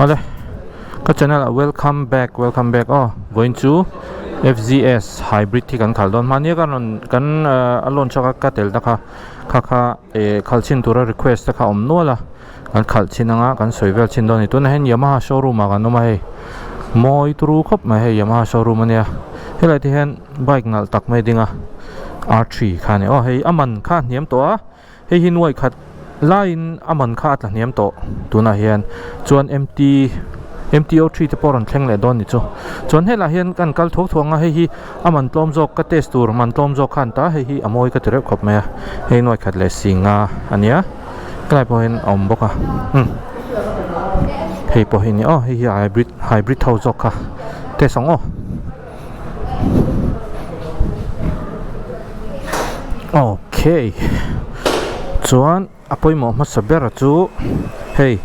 Awle ka channel ah welcome back welcome back aw vawiin chu F_Z_S hybrid hi kan khalh dawn hmani a kan rawn kan a launch a ka tel ta kha kha kha eh khalh chhin tura request te kha a awm nual a kan khalh chhin anga kan sawi vel chhin dawn a ni tunah hian Yamaha showroom ah kan awm a hei mawi turu khawp mai hei Yamaha showroom ania helai te hian bike nalh tak mai a ding a R three kha a ni aw hei a man kha a hniam tawh a. Hei hi nuaih khat laiin a man kha a tla hniam tawh tunah hian chuan mt mto three te pawh a rawn thleng leh dawn ni chu chuan helaiah hian kan kal thuak thuak ang a hei hi a man tlawm zawk ka test tur man tlawm zawk khan ta hei hi a mawi ka ti reuh khawp mai a hei nuaih khat leh singa a nia helai pawh hian a awm bawk a umm hei pawh hi a ni aw hei hi hybrid hybrid ho zawk kha test ang aw. Okay chuan a pawimawh hmasa ber chu hei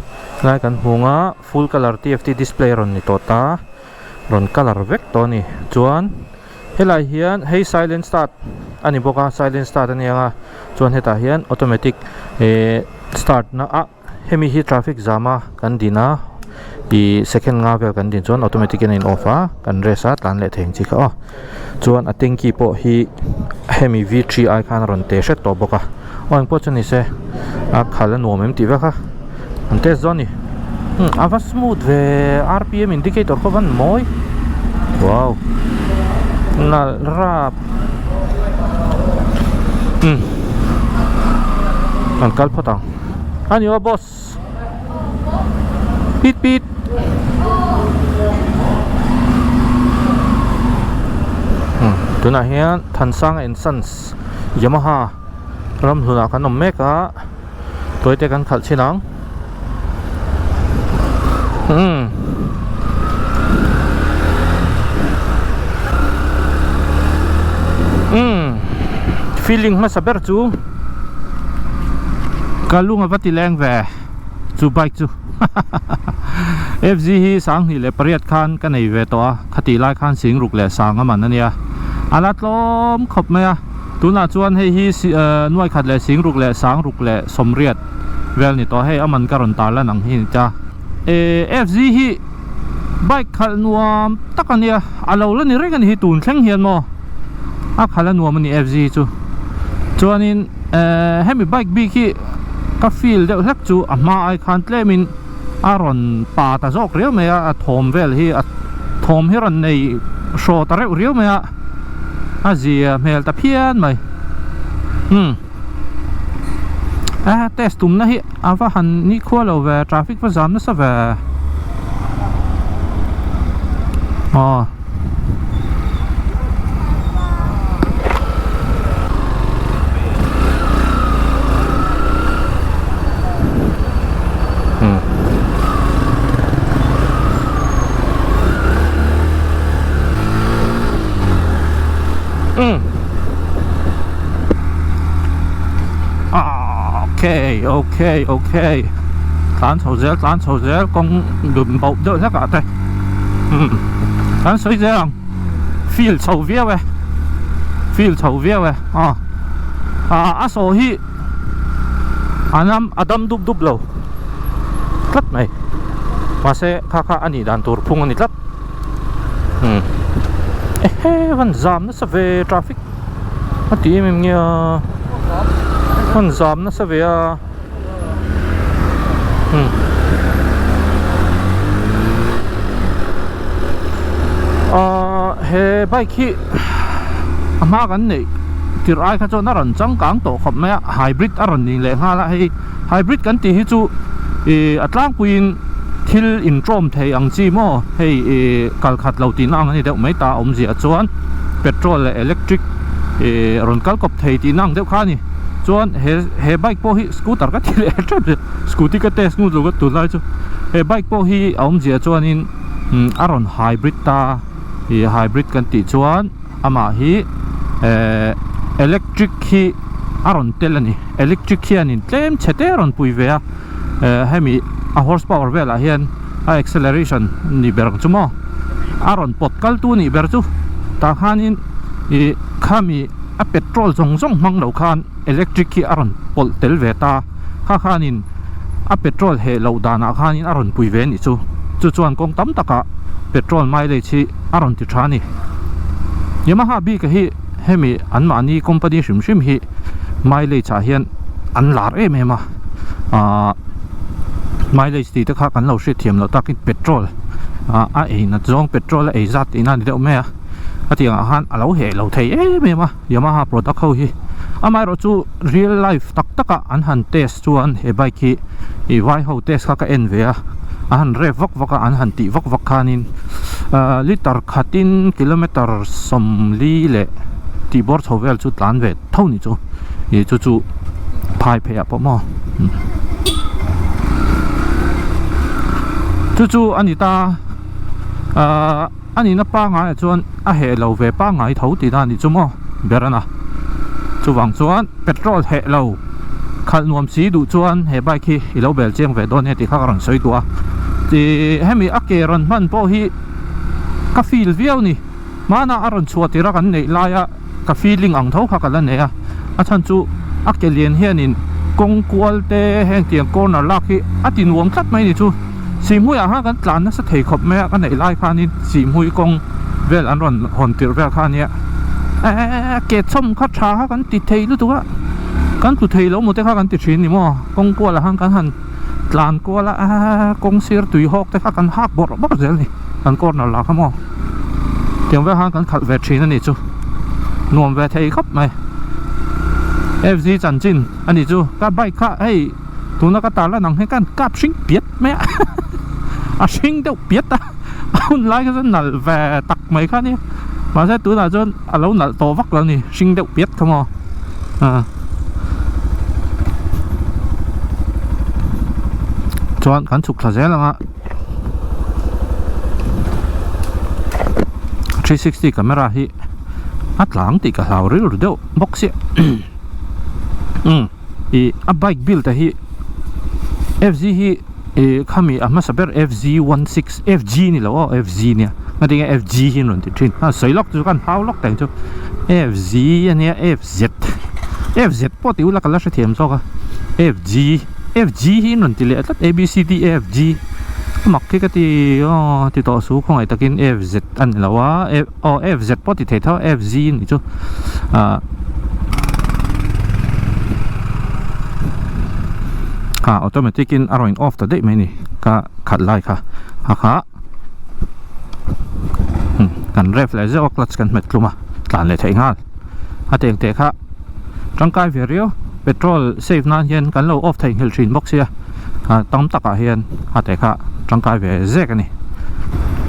lai kan hmu anga full colour T F T display a rawn ni tawh ta rawn colour vek tawh a ni chuan helai hian hei silent start a ni bawk a silent start a ni ang a chuan hetah hian automatic ehh start na ah. Hemi hi traffic jam a kan din a ih second nga vel kan din chuan automatic in a in off a kan rest a tlan leh thei ang chi kha aw chuan a tanky pawh hi hemi v three ai khan a rawn te hret tawh bawk a aw engpawh chu ni se a khal a nuam em tih vek a an test dawn a ni umm a va smooth ve r p m indicator khaw van mawi wow nalh rap umm an kal phawt ang. A ni aw boss pit pit tunah hian Thansanga and Sons Yamaha ram hlunah kan awm mek a tawi te kan khalh chhin ang umm umm feeling hmasa ber chu. Ka lung a va ti leng ve chu bike chu FZ hi 2008 khan ka nei ve tawh a khatih lai khan sing ruk leh sang a man a nia a la tlawm khawp mai a tunah chuan hei hi nuai khat leh sing ruk leh sang ruk leh sawmriat vel ni tawh hei a man ka rawn tar lan ang hi ni ta FZ hi bike khalh nuam tak a nia a lo la ni reng a ni hi tun thleng hian maw a khalh a nuam a ni FZ chu chuanin ehh hemi bike bik hi ka feel deuh hlek chu a hma ai khan tlemin a rawn pa ta zawk riau mai a a thawm vel hi a thawm hi rawn nei hraw ta reuh riau mai a a zia hmel ta phian mai umm a test tumna hi a va han nikhua lo ve traffic va zam nasa ve aw. Okay okay okay tlan chho zel tlan chho zel kawng dun bauh deuh hlek ah te umm kan sawi zel ang field chho viau e field chho viau e aw ah a saw hi a nam a dam dup dup lo tlat mai mahse kha kha a nih dan tur phung a ni tlat umm ehe van zam nasa ve traffic a ti em em nge a van zam nasa ve a. Ahh he bike hi a hma kan neih tirh ai kha chuan a rawn changkang tawh khawp mai a hybrid a rawn ni leh nghal a hei hybrid kan tih hi chu ih a tlangpuiin thil intawm thei ang chi maw hei ih kal khat lo tihna ang a ni deuh mai ta awmzia chuan petrol leh electric ih rawn kal kawp thei tihna ang deuh kha a ni. Chuan he he bike pawh hi scooter ka ti leh tep zel scooty ka test ngut lo ka tunlai chu he bike pawh hi a awmzia chuanin a rawn hybrid ta ih hybrid kan tih chuan amah hi ehh electric hi a rawn tel a ni electric hianin tlem chhe te a rawn pui ve a ehh hemi a horse power velah hian a acceleration ni ber ang chu maw a rawn pawt kal tu nih ber chu tah khanin ih khami. A petrol zawng zawng hmang lo khan electric hi a rawn pawlh tel ve ta kha khanin a petrol heh loh danah khanin a rawn pui ve a nih chu. Chu chuan kawng tam takah petrol mileage hi a rawn ti tha a ni. Yamaha bik a hi hemi anmahni company hrim hrim hi mileage ah hian an lar em em a, aah mileage tih te kha kan lo hriat thiam loh takin petrol ah a ei nat zawng petrol a ei zat tihna a ni deuh mai a, a tih angah khan a lo heh lo thei em em a Yamaha product ho hi. Amaherawhchu real life tak takah an han test chuan he bike hi ih vai ho test kha ka en ve a a han rep vak vak a an han tih vak vak khanin ahh liter khatin kilometer sawmli leh tih bawr chho vel chu tlan ve tho ni chu ih chu chu phai phei ah pawh maw chu chu a ni ta ahh a nihna pangngai ah chuan a heh lo ve pangngai tho tihna a ni chu maw ber a na chuvang chuan petrol heh lo khalh nuam si duh chuan he bike hi i lo bel chiang ve dawn nia tih kha ka rawn sawi duh a ih hemi a ke rawn hman pawh hi ka feel viau ni hmana a rawn chhuah tirh a kan neih laia ka feeling ang tho kha ka la nei a a chhan chu a ke lian hianin kawng kual te heng tiang corner lak hi a ti nuam tlat mai ni chu Sihhmuiah khan kan tlan nasa thei khawp mai a ka neih lai khanin Sihhmui kawng vel an rawn hawn tirh vel kha ania eee ke chhawm kha tha kha kan ti thei lutuk a kan tlu thei lo maw te kha kan ti thin ni maw kawng kualah khan kan han tlan kual a eee kawng sir tui hawk te kha kan hak bawrh bawrh zel a ni kan corner lah kha maw. Tiang vel khan kan khalh ve thin a nih chu nuam ve thei khawp mai fz chanchin a nih chu ka bike kha hei tuna ka tar lan ang hian ka han kap hring piat mai a a hring deuh piat a a hun lai kha chuan nalh ve tak mai kha nia mahse tunah chuan a lo nalh tawh vak lo a ni hring deuh piat kha maw ah chuan kan chhuk thla zel ang a. 360 camera hi a tlang tih ka hlau rilru deuh bawk sia umm ih a bike build a hi fz hi ih khami a hmasa ber fz 16 fg ni lo aw fz nia ngatinge fg hi an rawn ti thin a sawi lawk chu kan hau lawk teng chu fz ania fz fz pawh ti ula ka la hrethiam zawk a fg. F G hi in rawn ti leh tlat A B C D E F G a mak khi ka ti aw ti tawh su khawngaih takin F Z a ni lo a F aw F Z pawh ti thei tho F G a nih chu ah ah automatic in a rawn in off ta daih mai a ni ka khalh lai kha a kha kan ref leh zeuh a clutch kan hmet tlum a tlan leh theih nghal a teng teh kha. Tangkai ve riau petrol save nan hian kan lo off theihnghilh thin bawk sia ah tam takah hian a teh kha tangkai ve zek a ni.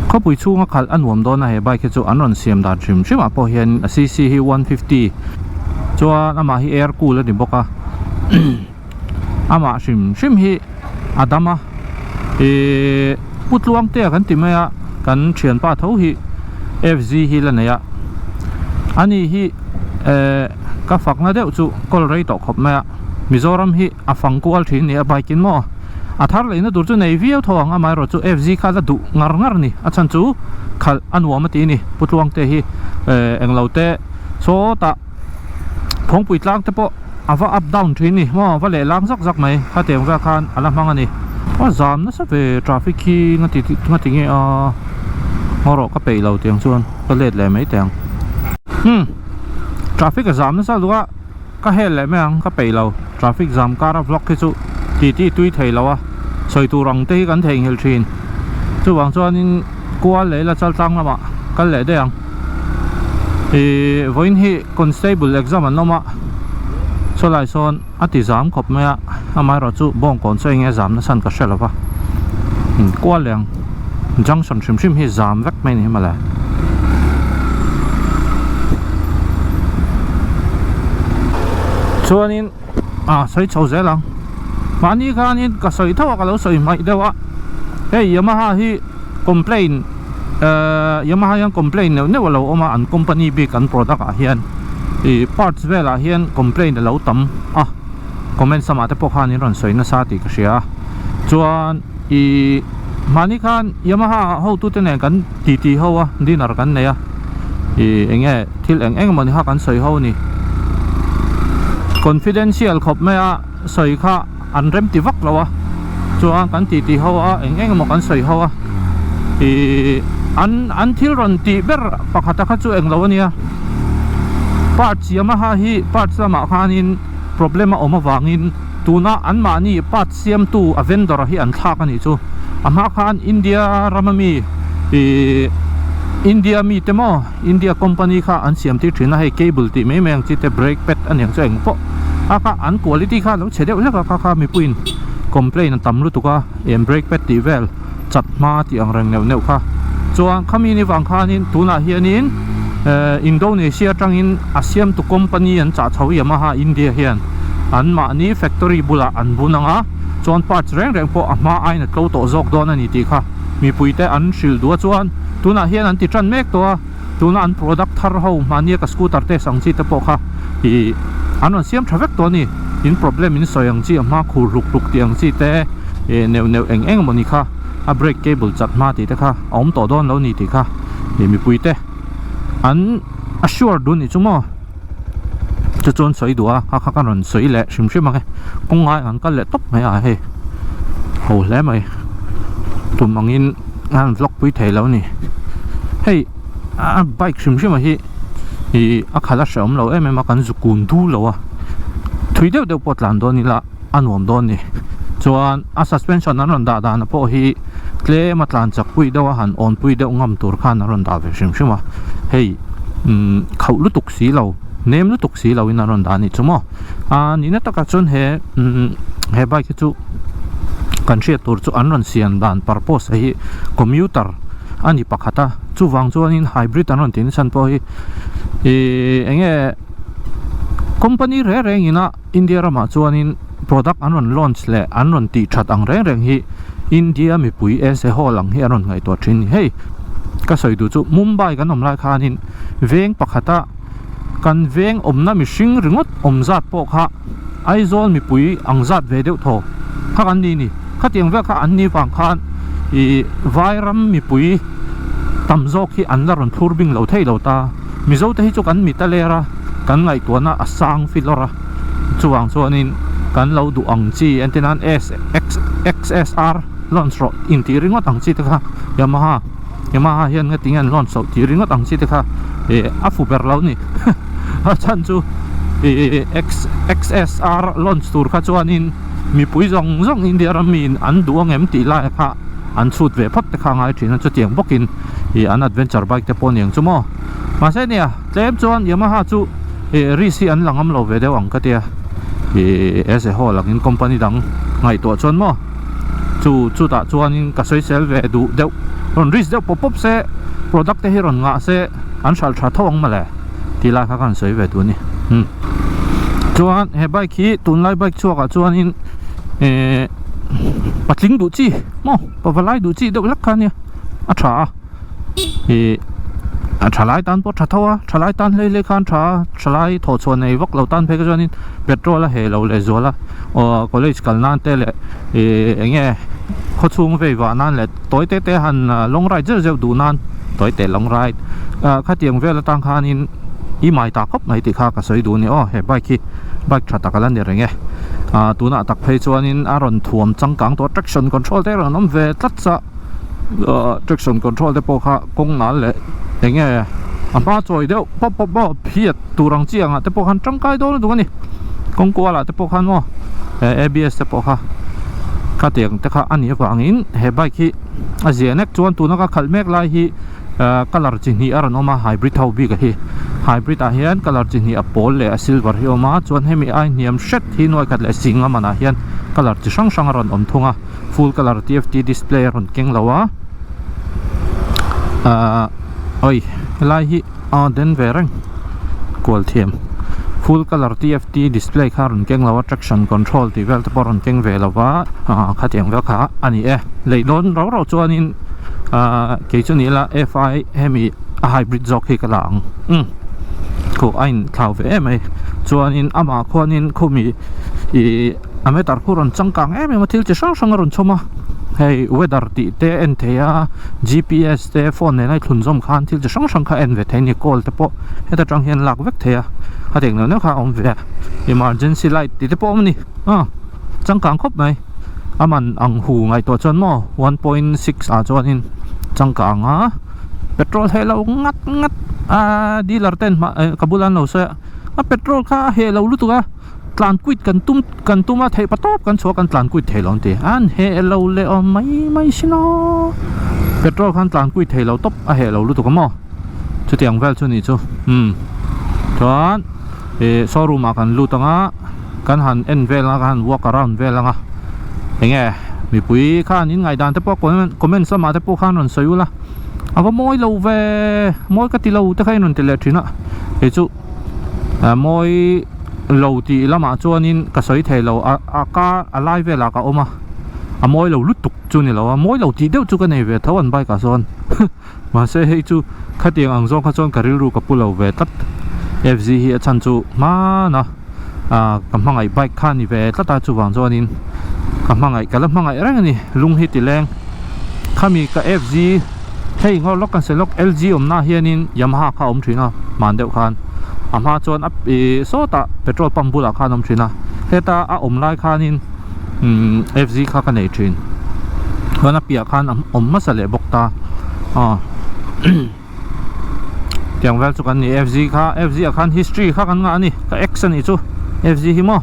Khawpui chhunga khalh a nuam dawn a he bike hi chu an rawn siam dan hrim hrim ah pawh hian a cc hi 150 chuan amah hi air cool a ni bawk a amah hrim hrim hi a dam a ihh pu tluangtea kan ti mai a kan thianpa tho hi fz hi la nei a ani hi ehh ka fakna deuh chu kawl rei tawh khawp mai a Mizoram hi a fang kual thin a ni a bike in maw a thar leihna tur chu nei viau tho ang amaherawh chu fz kha la duh ngar ngar a ni a chhan chu khalh a nuam a ti a ni pu tluangte hi ehh englo te sawtah phawngpui tlang te pawh a va up down thin ni maw va leh lang zak zak mai khatiang vel khan a la hmang a ni a zam nasa ve traffic khi nga ti nga ti nge a ngaw rawh ka peih lo tiang chuan ka let leh mai teh ang hmm traffic a zam nasa luh a ka hel leh mai ang ka peih lo traffic zam kara vlog hi chu ti ti tui thei lo a sawi tur ang te hi kan theihnghilh thin chuvang chuanin kual leh ila chaltlang lamah kal leh daih ang ih vawiin hi constable exam an awm a sawlai sawn a ti zam khawp mai a amaherawh chu bawngkawn chu enge zam nasa an ka hre lo va kual leh ang junction hrim hrim hi zam vek mai a ni hi mawle. Chuanin ah sawi chho zel ang mahni khanin ka sawi tho a ka lo sawi hmaih deuh a hei Yamaha hi complain ehh Yamaha hian complain neuh neuh a lo awm a an company bik an product ah hian ih parts velah hian complain a lo tam a comment samah te pawh khan in rawn sawi nasa tih ka hria a chuan ih mahni khan Yamaha hotute nen kan titi ho a dinner kan nei a ih eng nge thil eng eng emawni kha kan sawi ho a ni confidential khawp mai a sawi kha an rem ti vak lo a chuan kan titi ho a eng eng emaw kan sawi ho a. Ih an an thil rawn tih ber pakhata kha chu englo ania parts Yamaha hi parts lamah khanin problem a awm avangin tuna anmahni parts siamtu a vendor hi an thlak a nih chu a hma khan India rama mi ih India mite maw India company kha an siam tir thin a hei cable tih mai mai ang chi te brake pad a niang chu eng pawh a kha an quality kha a lo chhe deuh hlek a kha kha mipuiin complaint a tam lutuk a em brake pad tih vel chat hma tih ang reng neuh neuh kha chuan khami ni vang khanin tunah hianin eh Indonesia atangin a siamtu company an chah chho Yamaha India hian an mahni factory bulah an bun ang a chuan parts reng reng pawh a hma aiin a tlo tawh zawk dawn a ni tih kha. Mipui te an hrilh duh a chuan tunah hian an ti tan mek tawh a, tuna an product thar ho mahnia ka scooter test ang chi te pawh kha ih an rawn siam tha vek tawh a ni, in problem in sawi ang chi a hma khur hluk hluk tih ang chi te ih neuh neuh eng eng emawni kha a brake cable chat hma tih te kha a awm tawh dawn lo ni tih kha ih mipui te an assure duh nih chu maw chu chuan sawi duh a kha kha ka rawn sawi leh hrim hrim ang e kawng ngai ang kal leh tawp mai a hei ho hle mai tum angin a han vlog pui thei lo a ni hei a bike hrim hrim a hi ih a khalh a hrehawm lo em em a kan zu kun du lo a thui deuh deuh pawh tlan dawn ila a nuam dawn a ni chuan a suspension an rawn dah dan pawh hi tlem a tlan chak pui deuh a han awn pui deuh ngam tur khan an rawn dah ve hrim hrim a hei umm khauh lutuk si lo nem lutuk si lo in an rawn dah a nih chu maw a nihna takah chuan he umm he bike hi chu kan hriat tur chu an rawn siam dan purpose hi commuter a ni pakhat a chuvang chuanin hybrid an rawn tih nachhan pawh hi ihh eng nge company reng reng ina. India ramah chuanin product an rawn launch leh an rawn tih that ang reng reng hi India mipui as a whole ang hi an rawn ngaihtuah thin a ni. Hei ka sawi duh chu Mumbai kan awm lai khanin veng pakhata kan veng awmna mihring ringawt awm zat pawh kha Aizawl mipui ang zat ve deuh thaw kha kan ni ni. Khatiang vel kha an ni vang khan ih Vairam mipui tam zawk hi an la rawn thlur bing lo thei lo ta. Mizo te hi chu kan mit a ler a, kan ngaihtuahna a sang filawr a, chuvang chuanin kan lo duh ang chi entir nan S X XSR launch rawh intih ringawt ang chi te kha Yamaha Yamaha hian nga tinge an launch loh tih ringawt ang chi te kha ih a fu ber lo a ni a chhan chu ih X XSR launch tur kha chuanin mipui zawng zawng India ram miin an duh angem tih lai kha an chhut ve phawt te kha a ngai thin a chutiang bawkin ih an adventure bike te pawh a niang chu maw mahse nia tlem chuan Yamaha chu ih risk hi an la ngam lo ve deuh ang ka tia ih as a whole angin company dang ngaihtuah chuan maw chu chutah chuanin ka sawisel ve duh deuh rawn risk deuh pawp pawp se product te hi rawn ngah se an hralh tha tho ang mawle tih lai kha ka han sawi ve duh a ni umm chuan he bike hi tunlai bike chhuak ah chuanin ehh patling duh chi maw pavalai duh chi deuh hlek kha ania a tha a ih a thalai tan pawh a tha tho a thalai tan hlei hlei khan tha a thalai thawh chhuah nei vak lo tan phei kha chuanin petrol a heh lo leh zual a aw college kal nan te leh ih eng nge khawchhung vei vah nan leh tawi te te han long ride zeuh zeuh duh nan tawi te long ride ah khatiang vel atang khanin i mai ta khawp mai tih kha ka sawi duh a ni aw he bike hi bike tha tak a la ni reng e ah tunah tak phei chuanin a rawn thuam changkang tawh a traction control te rawn awm ve tlat a ah traction control te pawh kha kawng nal leh eng nge a hma chawi deuh pawp pawp pawp phiat tur ang chi angah te pawh khan tangkai dawn lutuk a ni kawng kualah te pawh khan maw eh A B S te pawh kha khatiang te kha a nih avangin he bike hi a zia nek chuan tuna ka khalh mek lai hi. Ahh colour chi hnih a rawn awm a hybrid ho bik a hi hybrid ah hian colour chi hnih a pawl leh a silver hi a awm a chuan hemi ai hniam hret hi nuai khat leh sing a manah hian colour chi hrang hrang a rawn awm thung a full colour T F T display a rawn keng lo a ahh oi helai hi a den ve reng kual thiam full colour T F T display kha a rawn keng lo a traction control tih vel te pawh a rawn keng ve lo va ah khatiang vel kha a ni e lei dawn rau rau chuanin. Ahh kei chu ni ila fi hemi a hybrid zawk hi ka la ang umm khuh a in thlau ve em mai chuanin amah khuanin khumi ih a meter khu rawn changkang em em a thil chi hrang hrang a rawn chhawm a hei weather tih te a en thei a G P S te phone nena i thlun zawm khan thil chi hrang hrang kha a en ve thei a ni call te pawh heta tang hian lak vek thei a a tih neuh neuh kha a awm ve a emergency light tih te pawh a awm a ni ah changkang khawp mai. A man ang hu ngaihtuah chuan maw 1.6 ah chuanin changkang a petrol heh lo ngat ngat a dealer ten hmah ka bulah an lo sawi a a petrol kha a heh lo lutuk a tlan quit kan tum kan tum a theih pa tawp kan chhuah kan tlan quit thei lo an ti an heh lo leh awm mai mai sin aw petrol khan tlan quit thei lo tawp a heh lo lutuk a maw chutiang vel chu ni chu umm chuan ih showroom ah kan lut ang a kan han en vel ang a kan han walk around vel ang a eng nge mipui khan in ngaihdan te pawh comment comments lamah te pawh khan rawn sawi ula a va mawi lo ve mawi ka ti lo te kha in rawn ti leh thin a kei chu ah mawi lo tih lamah chuanin ka sawi thei lo a a ka a lai velah ka awm a a mawi lo lutuk chu ni lo a mawi lo tih deuh chu ka nei ve tho an bike ah sawn. Mahse hei chu khatiang ang zawng kha chuan ka rilru ka pu lo ve tlat. FZ hi a chhan chu hmana ah ka hmangaih bike kha a ni ve tlat a chuvang chuanin ka hmangaih ka la hmangaih reng a ni lung hi ti leng. Khami ka FZ hei ngaw lawk kan sawi lawk LG awmna hianin Yamaha kha a awm thin a hman deuh khan a hma chuan a ih sawtah petrol pump bulah khan a awm thin a heta a awm lai khanin umm FZ kha ka nei thin chuan a piah khan a awm hmasa leh bawk ta aw tiang vel chu kan ni FZ kha FZ ah khan history kha kan ngah a ni ka ex a nih chu FZ hi maw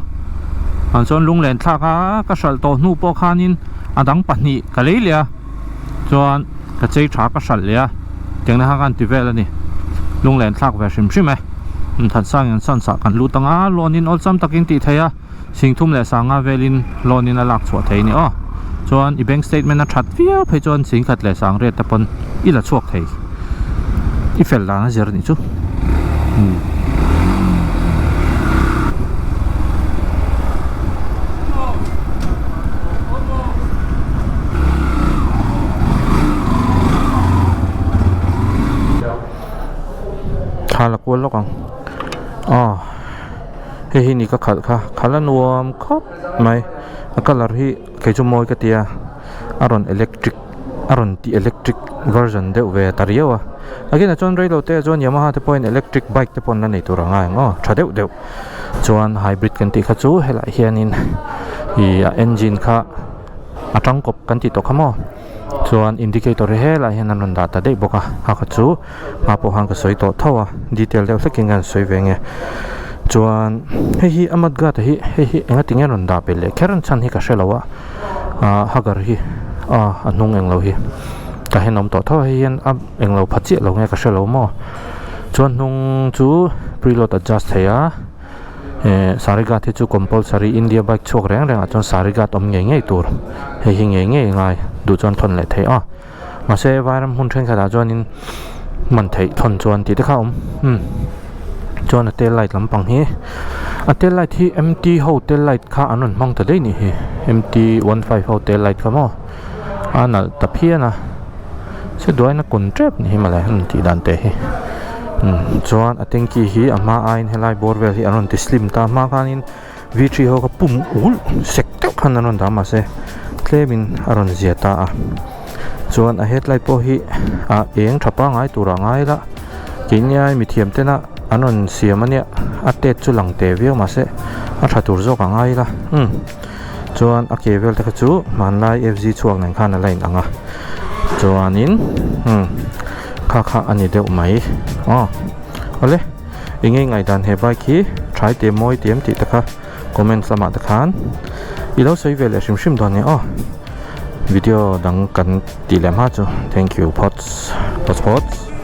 an chuan lunglen thlak a ka hralh tawh hnu pawh khanin a dang pahnih ka lei leh a chuan ka chei tha ka hralh leh a tiang na kha kan ti vel a ni lunglen thlak ve hrim hrim e Thansang in san sah kan lut ang a loan in awlsam takin tih theih a. Singthum leh sanga velin loan in a lak chhuah thei a ni aw. Chuan i bank statement a that viau phei chuan singkhat leh sang riat te pawn i la chhuak thei. I fel dan a zir a nih chu. Umm. Thla la kual lawk ang. Aw. Hei hi ni ka khalh kha khalh a nuam khawp mai a colour hi kei chu mawi ka ti a a rawn electric a rawn ti electric version deuh ve ta riau a a kinah chuan reilo te ah chuan yamaha te pawhin electric bike te pawh an la nei tur a ngai ang aw tha deuh deuh chuan hybrid kan tih kha chu helaiah hianin ih a engine kha a tangkawp kan tih tawh kha maw chuan indicator hi helaiah hian an rawn dah ta daih bawk a a kha chu. Hma pawh khan ka sawi tawh tho a detail deuh hlekin ka han sawi ve nge chuan hei hi a mudguard hi hei hi enga tinge rawn dah belh leh kher ang chhan hi ka hre lo a ah hugger hi ah a hnung englo hi tah hian a awm tawh tho a hei hian a englo pha chiah lo nge ka hre lo maw chuan hnung chu preload adjust thei a eh sari guard hi chu compulsory India bike chhuak reng reng ah chuan sari guard awm ngei ngei tur hei hi ngei ngei a ngai duh chuan thawn leh theih a. Mahse vairam hmun thenkhatah chuanin man theih thawn chuan tih te kha a awm umm chuan a tail light lampang hi a tail light hi mt ho tail light kha an rawn hmang ta daih nih hi mt 15 ho tail light kha maw a nalh ta phian a se duaina kun tep ni hi mawle an tih dan te hi umm chuan a tanky hi a hma aiin helai bawr vel hi an rawn ti slim ta hma khanin. V3 ho kha pum ulh sek deuh khan an rawn dah mahse tlemin a rawn zia ta a chuan a headlight pawh hi a eng tha pangngai turah ngai ila keini ai mithiam tena an rawn siam ania a tet chu lang teh viau mahse a tha tur zawk a ngai ila umm chuan a ke vel te kha chu hmanlai F_z chhuak nen khan a la in ang a chuanin umm kha kha a ni deuh mai aw awle. Eng nge ngaihdan he bike hi thai te mawi ti em tih te kha comments lamah te khan i lo sawi ve leh hrim hrim dawn nia aw video dang kan tih leh hma chu thank you phawts phawts phawts.